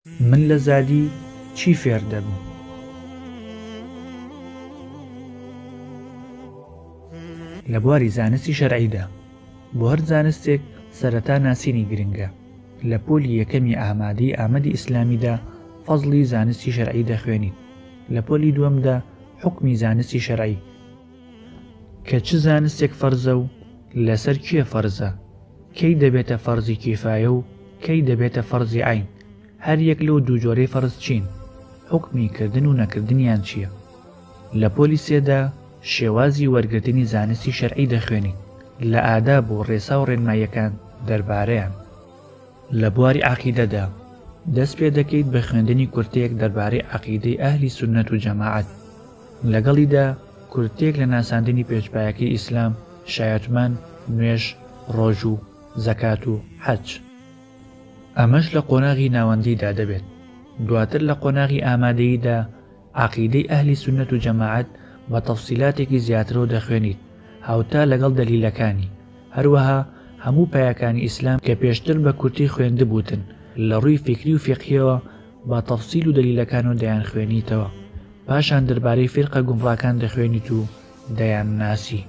من لە زادی چی فێر دەبم؟ لە بواری زانستی شەرعیدا، بۆ هەر زانستێک سەرەتا ناسینی گرنگە، لە پۆلی یەکەمی ئامادەی ئامەدی ئیسلامیدا فەزڵی زانستی شەرعی دەخوێنیت، لە پۆلی دووەمدا حوکمی زانستی شەرعی، کە چ زانستێک فەرزە و لەسەر کێ فەرزە، کەی دەبێتە فەرزی کیفایە و کەی دەبێتە فەرزی عەین، هەر یەک لەو دوو جۆرەی فەرز چین، حوکمی کردن و نەکردنیان چییە؟ لە پۆلی سێدا شێوازی وەرگرتنی زانستی شەرعی دەخوێنیت لە ئاداب و ڕێسا و ڕێنماییەکان دەربارەیان. لە بواری عەقیدەدا، دەست پێ دەکەیت بە خوێندنی کورتەیەک دەربارەی عەقیدەی ئەهلی سوننەت و جەماعەت، لەگەڵیدا کورتەیەک لە ناساندنی پێشپایەکەی ئیسلام، شایەتمان، نوێژ، ڕۆژوو، زەکات و حەج. ئەمەش لە قۆناغی ناوەندیدا دەبێت، دواتر لە قۆناغی ئامادەییدا عەقیدەی ئەهلی سوننەت و جەماعەت بە تەفسیلاتێکی زیاترەوە دەخوێنیت هاوتا لەگەڵ دەلیلەکانی، هەروەها هەموو پایەکانی ئیسلام کە پێشتر بە کورتی خوێندبووتن لە ڕووی فیکری و فیقهیەوە بە تەفسیل و دەلیلەکانەوە دەیانخوێنیتەوە، پاشان دەربارەی فیرقە گومڕاکان دەخوێنیت و دەیانناسی.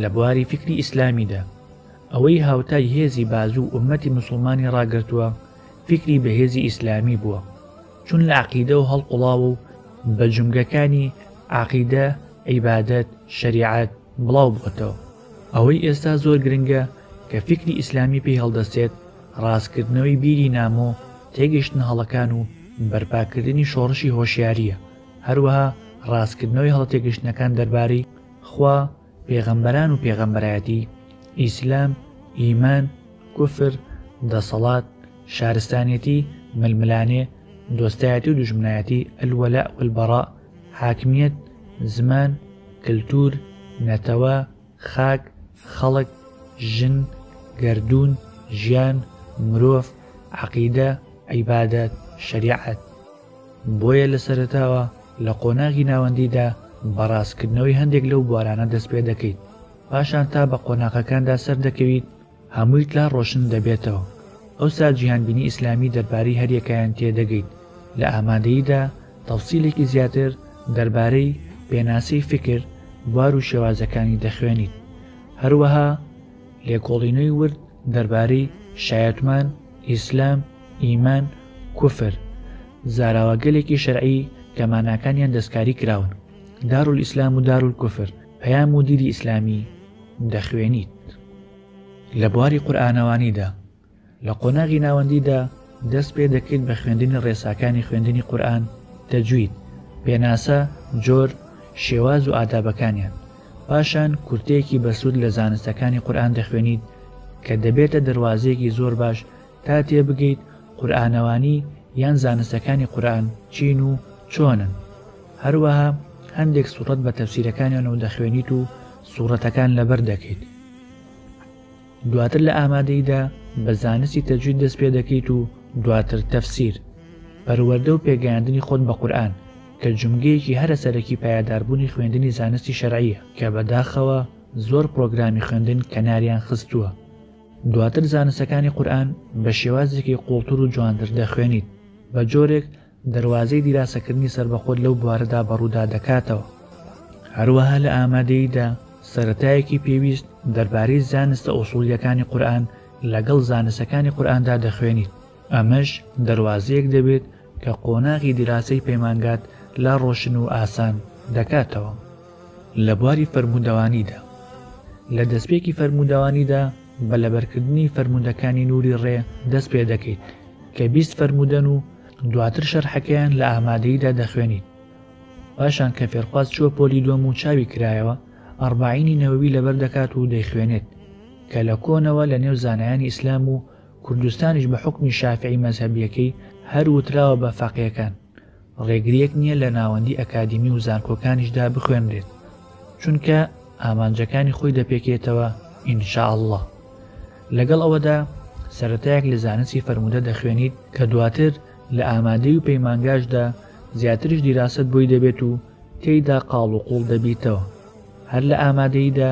لە بواری فیکری ئیسلامیدا ئەوەی هاوتای هێزی بازوو ئوممەتی موسڵمانی ڕاگرتووە فیکری بەهێزی ئیسلامی بووە، چون لە عەقیدەوە هەڵقوڵاوە و بە جومگەکانی، عەقیدە، عیبادەت، شەریعەت، بڵاو بۆتەوە. ئەوەی ئێستا زۆر گرنگە کە فیکری ئیسلامی پێی هەڵدەستێت، ڕاستکردنەوەی بیری نامۆ، تێگەیشتنە هەڵەکان و بەرپاکردنی شۆڕشی هۆشیارییە، هەروەها ڕاستکردنەوەی هەڵەتێگەیشتنەکان دەربارەی خوا، پێغەمبەران و پێغەمبەرایەتی، ئیسلام، ئیمان، کوفر، دەسەڵات، شارستانیەتی، ململانێ، دۆستایەتی و دوژمنایەتی، الولاء والبراء، حاکمیەت، زمان، کلتور، نەتەوە، خاک، خەڵک، ژن، گەردوون، ژیان، مرۆڤ، عەقیدە، عیبادەت، شەریعەت. بۆیە لە سەرەتاوە لە قۆناغی ناوەندیدا بە ڕاستکردنەوەی هەندێک لەو بوارانە دەست پێ دەکەیت، پاشان تا بە قۆناغەکاندا سەردەکەویت هەموویت لا ڕۆشن دەبێتەوە، ئەوسا جیهانبینی ئیسلامی دەربارەی هەریەکەیان تێدەگەیت، لە ئامادەییدا تەفسیلێکی زیاتر دەربارەی پێناسەی فیکر، بوار و شێوازەکانی دەخوێنیت. هەروەها لێکۆڵینەوەی ورد دەربارەی شایەتمان، ئیسلام، ئیمان، کوفر، زاراوەگەلێکی شەرعی کە ماناکانیان دەستکاری کراون، دارولئیسلام و دارولکوفر، پەیام و دیدی ئیسلامی دەخوێنیت. لە بواری قورئانەوانیدا، لە قۆناغی ناوەندیدا دەست پێ دەکەیت بە خوێندنی ڕێساکانی خوێندنی قورئان، تەجوید، پێناسە، جۆر، شێواز و ئادابەکانیان. پاشان کورتەیەکی بەسوود لە زانستەکانی قورئان دەخوێنیت کە دەبێتە دەروازەیەکی زۆر باش تا تێبگەیت قورئانەوانی یان زانستەکانی قورئان چین و چۆنن. هەروەها هەندێک سوڕەت بە تەفسیرەکانیانەوە دەخوێنیت و سوڕەتەکان لەبەر دەکەیت. دواتر لە ئامادەییدا بە زانستی تەجوید دەست پێ دەکەیت و دواتر تەفسیر. پەروەردە و پێگەیاندنی خۆت بە قورئان کە جومگەیەکی هەرە سەرەکی پایەداربوونی خوێندنی زانستی شەرعییە کە بەداخەوە زۆر پڕۆگرامی خوێندن کەناریان خستووە. دواتر زانستەکانی قورئان بە شێوازێکی قوڵتر و جوانتر دەخوێنیت بە جۆرێک دەروازەی دیراسەکردنی سەربەخۆت لەو بوارەدا بەڕوودا دەکاتەوە. هەروەها لە ئامادەییدا سەرەتایەکی پێویست دەربارەی زانستە ئوسوڵییەکانی قورئان لەگەڵ زانستەکانی قورئاندا دەخوێنیت، ئەمەش دەروازەیەک دەبێت کە قۆناغی دیراسەی پەیمانگات لا ڕۆشن و ئاسان دەکاتەوە. لە بواری فەرموودەوانیدا. لە دەستپێکی فەرموودەوانیدا بە لەبەرکردنی فەرموودەکانی نوری ڕێ دەست پێ دەکەیت کە 20 فەرموودەن و دواتر شەرحەکەیان لە ئامادەییدا دەخوێنیت. پاشان کە فێرخواز چووە پۆلی دووەم و چاوی کرایەوە ئەربەعینی نەوەوی لەبەر دەکات و دەیخوێنێت کە لە کۆنەوە لە نێو زانایانی ئیسلام و کوردستانیش بە حوکمی شافعی مەزهەبیەکەی هەر وتراوە بە فەقێکان ڕێگریەک نیە لە ناوەندی ئەکادیمی و زانکۆکانیشدا بخوێنرێت چونکە ئامانجەکانی خۆی دەپێکێتەوە ان شاء اللە لەگەڵ ئەوەدا سەرەتایەک لە زانستی فەرموودە دەخوێنیت کە دواتر لە ئامادەی و پەیمانگاشدا زیاتریش دیراسەت بۆی دەبێت و تێیدا قاڵ و قوڵ دەبیتەوە هەر لە ئامادەییدا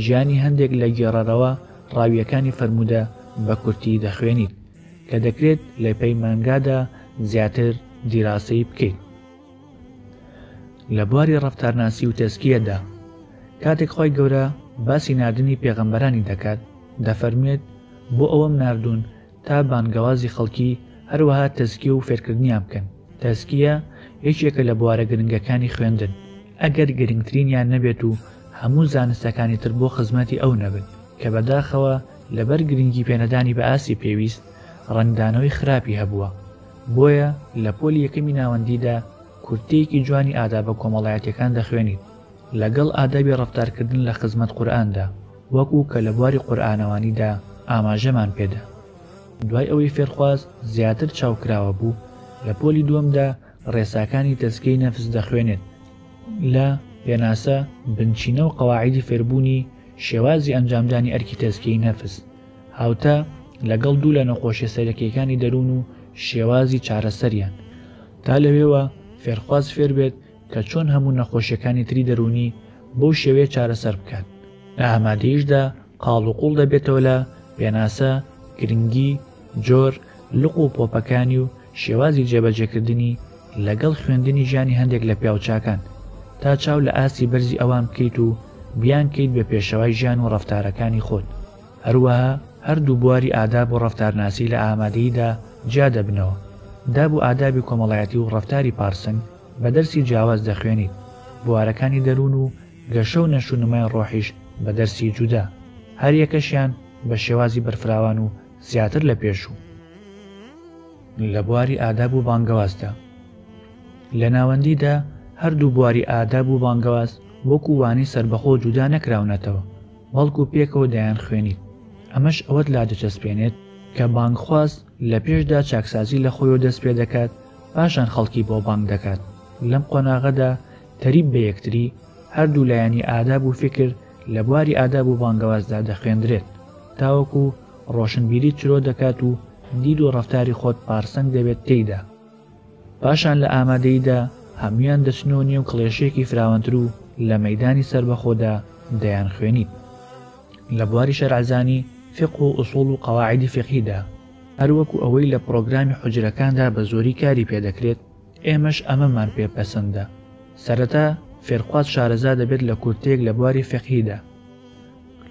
ژیانی هەندێک لە گێڕەرەوە ڕاوییەکانی فەرموودە بە کورتی دەخوێنیت کە دەکرێت لە پەیمانگادا زیاتر دیراسەی بکەیت. لە بواری ڕەفتارناسی و تەزکیەدا، کاتێک خوای گەورە باسی ناردنی پێغەمبەرانی دەکات، دەفەرموێت، بۆ ئەوەم ناردوون تا بانگەوازی خەڵکی، هەروەها تەزکیە و فێرکردنیان بکەن. تەزکیە یەکێکە لە بوارە گرنگەکانی خوێندن، ئەگەر گرنگترینیان نەبێت و هەموو زانستەکانی تر بۆ خزمەتی ئەو نەبن، کە بەداخەوە لەبەر گرنگی پێنەدانی بە ئاستی پێویست، ڕەنگدانەوەی خراپی هەبووە. بۆیە لە پۆلی یەکەمی ناوەندیدا کورتەیەکی جوانی ئادابە کۆمەڵایەتیەکان دەخوێنیت لەگەڵ ئادابی ڕەفتارکردن لە خزمەت قورئاندا وەکو کە لە بواری قورئانەوانیدا ئاماژەمان پێدا. دوای ئەوەی فێرخواز زیاتر چاوکراوە بوو لە پۆلی دووەمدا ڕێساکانی تەزکیەی نەفس دەخوێنێت لە، پێناسە، بنچینە و قەواعیدی فێربوونی، شێوازی ئەنجامدانی ئەرکی تەزکیەی نەفس. هاوتا لەگەڵ دوو لە نەخۆشیە سەرەکیەکانی دەروون و شێوازی چارەسەریان، تا لەوێوە فێرخواز فێربێت کە چۆن هەموو نەخۆشیەکانی تری دەروونی بەو شێوەیە چارەسەر بکات. لە ئامادەییشدا قاڵ و قوڵ دەبێتەوە لە، پێناسە، گرنگی، جۆر، لق و پۆپەکانی و شێوازی جێبەجێکردنی، لەگەڵ خوێندنی ژیانی هەندێک لە پیاوچاکان، تا چاو لە ئاستی بەرزی ئەوان بکەیت و بیانکەیت بە پێشەوای ژیان و ڕەفتارەکانی خۆت. هەروەها هەردوو بواری ئاداب و ڕەفتارناسی لە ئامادەییدا جیا دەبنەوە. داب و ئادابی کۆمەڵایەتی و ڕەفتاری پارسنگ بە دەرسی جیاواز دەخوێنیت، بوارەکانی دەروون و گەشە و نەشونمای ڕۆحیش بە دەرسی جودا، هەریەکەشیان بە شێوازی بەرفراوان و زیاتر لە پێشوو. لە بواری ئاداب و بانگەوازدا. لە ناوەندیدا هەردوو بواری ئاداب و بانگەواز وەکو وانەی سەربەخۆ جودا نەکراونەتەوە، بەڵکو پێکەوە دەیانخوێنیت، ئەمەش ئەوەت لا دەچەسپێنێت کە بانگخواز لە پێشدا چاکسازی لە خۆیەوە دەست پێدەکات پاشان خەڵکی بۆ بانگ دەکات، لەم قۆناغەدا تەریب بە یەکتری هەردوو لایەنی ئاداب و فیکر لە بواری ئاداب و بانگەوازدا دەخوێندرێت تاوەکو ڕۆشنبیریت چرۆ دەکات و دید و ڕەفتاری خۆت پارسەنگ دەبێت تێیدا. پاشان لە ئامادەییدا هەموویان دەچنەوە نێو کڵێشەیەکی فراوانتر و لە مەیدانی سەربەخۆدا دەیانخوێنیت. لە بواری شەرعزانی، فیقه و ئوسوڵ و قەواعیدی فیقهیدا، هەروەکو ئەوەی لە پڕۆگرامی حوجرەکاندا بە زۆری کاری پێدەکرێت، ئێمەش ئەمەمان پێ پەسەندە. سەرەتا فێرخواز شارەزا دەبێت لە کورتەیەک لە بواری فیقهیدا.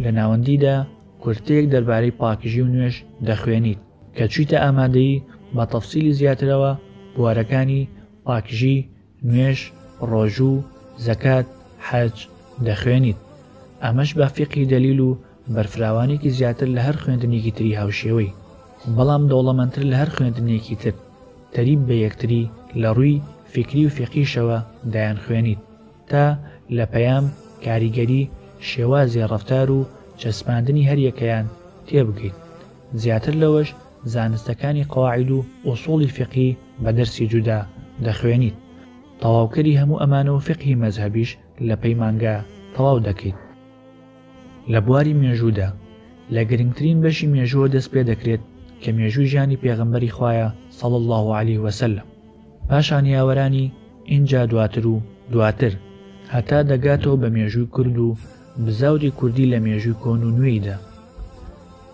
لە ناوەندیدا کورتەیەک دەربارەی پاکژی و نوێژ دەخوێنیت. کە چویتە ئامادەیی بە تەفسیلی زیاترەوە بوارەکانی، پاکژی، نوێژ، ڕۆژوو، زەکات، حەج، دەخوێنیت. ئەمەش بە فیقهی دەلیل و بەرفراوانیەکی زیاتر لە هەر خوێندنێکی تری هاوشێوەی، بەڵام دەوڵەمەندتر لە هەر خوێندنێکی تر، تەریب بە یەکتری لە ڕووی فیکری و فیقهیشەوە دەیانخوێنیت تا لە پەیام، کاریگەری، شێوازی ڕەفتار و چەسپاندنی هەریەکەیان تێبگەیت. زیاتر لەوەش زانستەکانی قەواعید و ئوسوڵی فیقهی بە دەرسی جودا دەخوێنیت. تەواوکەری هەموو ئەمانە و فیقهی مەزهەبیش لە پەیمانگا تەواو دەکەیت. لە بواری مێژوودا، لە گرنگترین بەشی مێژووە دەست پێ دەکرێت کە مێژووی ژیانی پێغەمبەری خوایە صلی اللە علیه وسلم، پاشان یاوەرانی، ئینجا دواتر و دواتر، هەتا دەگاتەوە بە مێژووی کورد و بزاوتی کوردی لە مێژووی کۆن و نوێیدا.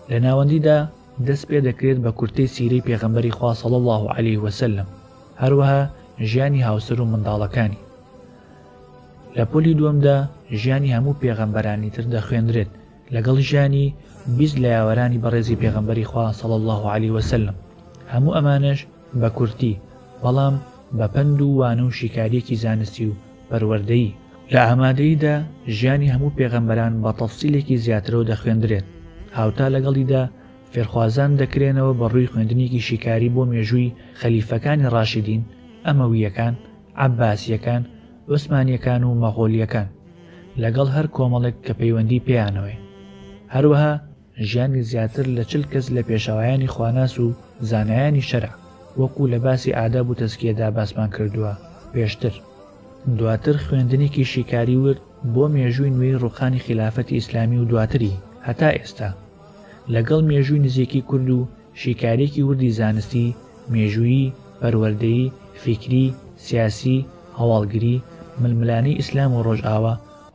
لە ناوەندیدا دەست پێ دەکرێت بە کورتەی سیرەی پێغەمبەری خوا صلی اللە علیه وسلم، هەروەها ژیانی هاوسەر و منداڵەکانی. لە پۆلی دووەمدا ژیانی هەموو پێغەمبەرانی تر دەخوێندرێت لەگەڵ ژیانی 20 لە یاوەرانی بەڕێزی پێغەمبەری خوا صلی اللە علیه وسلم، هەموو ئەمانەش بە کورتی بەڵام بە پەند و وانە و شیکارییەکی زانستی و پەروەردەیی. لە ئامادەییدا ژیانی هەموو پێغەمبەران بە تەفسیلێکی زیاترەوە دەخوێندرێت، هاوتا لەگەڵیدا فێرخوازان دەکرێنەوە بە ڕووی خوێندنێکی شیکاری بۆ مێژووی خەلیفەکانی ڕاشیدین، ئەمەوییەکان، عەباسییەکان، عوسمانییەکان و مەغۆلییەکان، لەگەڵ هەر کۆمەڵێک کە پەیوەندی پێیانەوەیە. هەروەها ژیانی زیاتر لە 40 کەس لە پێشەوایانی خواناس و زانایانی شەرع، وەکو لە باسی ئاداب و تەزکیەدا باسمان کردووە پێشتر. دواتر خوێندنێکی شیکاری ورد بۆ مێژووی نوێی ڕووخانی خیلافەتی ئیسلامی و دواتری هەتا ئێستا، لەگەڵ مێژووی نزیکی کورد و شیکارییەکی وردی زانستی، مێژوویی، پەروەردەیی، فیکری، سیاسی، هەواڵگری، ململانێی ئیسلام و ڕۆژئاوا،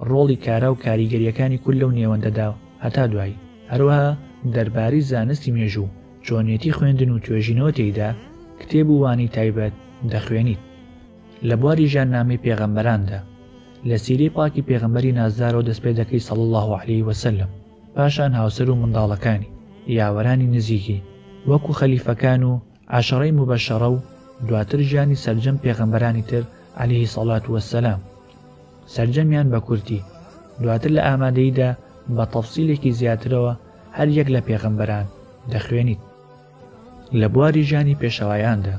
ڕۆڵی کارا و کاریگەرییەکانی کورد لەو نێوەندەدا و هەتا دوایی. هەروەها دەربارەی زانستی مێژوو و چۆنیەتی خوێندن و توێژینەوە تێیدا، کتێب و وانەی تایبەت دەخوێنیت. لە بواری ژیاننامەی پێغەمبەراندا، لە سیرەی پاکی پێغەمبەری نازدارەوە دەست پێ دەکەی صلی اللە علیە وسلم، پاشان هاوسەر و منداڵەکانی، یاوەرانی نزیکی، وەکو خەلیفەکان و عەشەرەی موبەشەڕە و دواتر ژیانی سەرجەم پێغەمبەرانی تر علیه صلوة و سلام. سەرجەمیان بە کورتی، دواتر لە ئامادەییدا بە تەفسیلێکی زیاترەوە هەر یەک لە پێغەمبەران دەخوێنیت. لە بواری ژیانی پێشەوایاندا،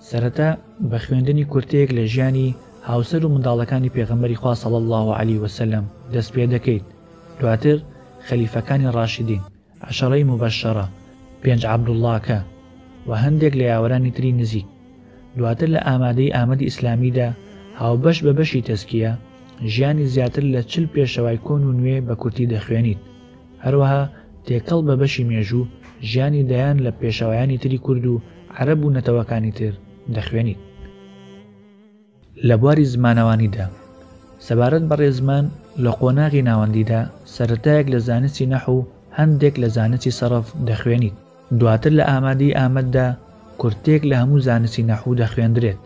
سەرەتا بە خوێندنی کورتەیەک لە ژیانی هاوسەر و منداڵەکانی پێغەمبەری خوا صلی اللە علیه وسلم دەست پێ دەکەیت، دواتر خەلیفەکانی ڕاشدین، عەشەرەی موبەشەرە، پێنج عەبدوڵڵاکە، و هەندێک لە یاوەرانی تری نزیک. دواتر لە ئامادەیی ئامەدی ئیسلامیدا هاوبەش بە بەشی تەزکیە، ژیانی زیاتر لە 40 پێشەوای کۆن و نوێ بە کورتی دەخوێنیت. هەروەها تێکەڵ بە بەشی مێژوو، ژیانی دەیان لە پێشەوایانی تری کورد و عەرەب و نەتەوەکانی تر دەخوێنیت. لە بواری زمانەوانیدا، سەبارەت بە ڕێزمان لە قۆناغی ناوەندیدا سەرەتایەک لە زانستی نەحو و هەندێک لە زانستی سەڕف دەخوێنیت، دواتر لە ئامادەیی ئامەددا کورتەیەک لە هەموو زانستی نەحو دەخوێندرێت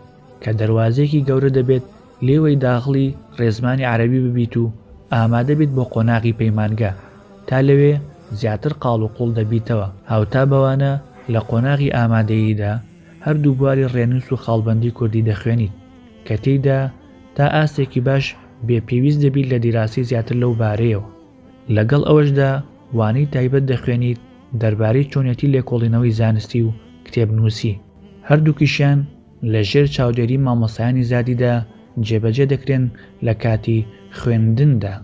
کە دەروازەیەکی گەورە دەبێت لێوەی داخڵی ڕێزمانی عەرەبی ببیت و ئامادە بیت بۆ قۆناغی پەیمانگا تا لەوێ زیاتر قاڵ و قوڵ دەبیتەوە. هاوتا بەوانە لە قۆناغی ئامادەییدا هەردوو بواری ڕێنووس و خاڵبەندی کوردی دەخوێنیت کە تێیدا تا ئاستێکی باش بێ پێویست دەبیت لە دیراسەی زیاتر لەو بارەیەوە. لەگەڵ ئەوەشدا وانەی تایبەت دەخوێنیت دەربارەی چۆنیەتی لێکۆڵینەوەی زانستی و کتێبنووسی. هەردووکیشیان لە ژێر چاودێری مامۆستایانی زادیدا جێبەجێ دەکرێن لە کاتی خوێندندا.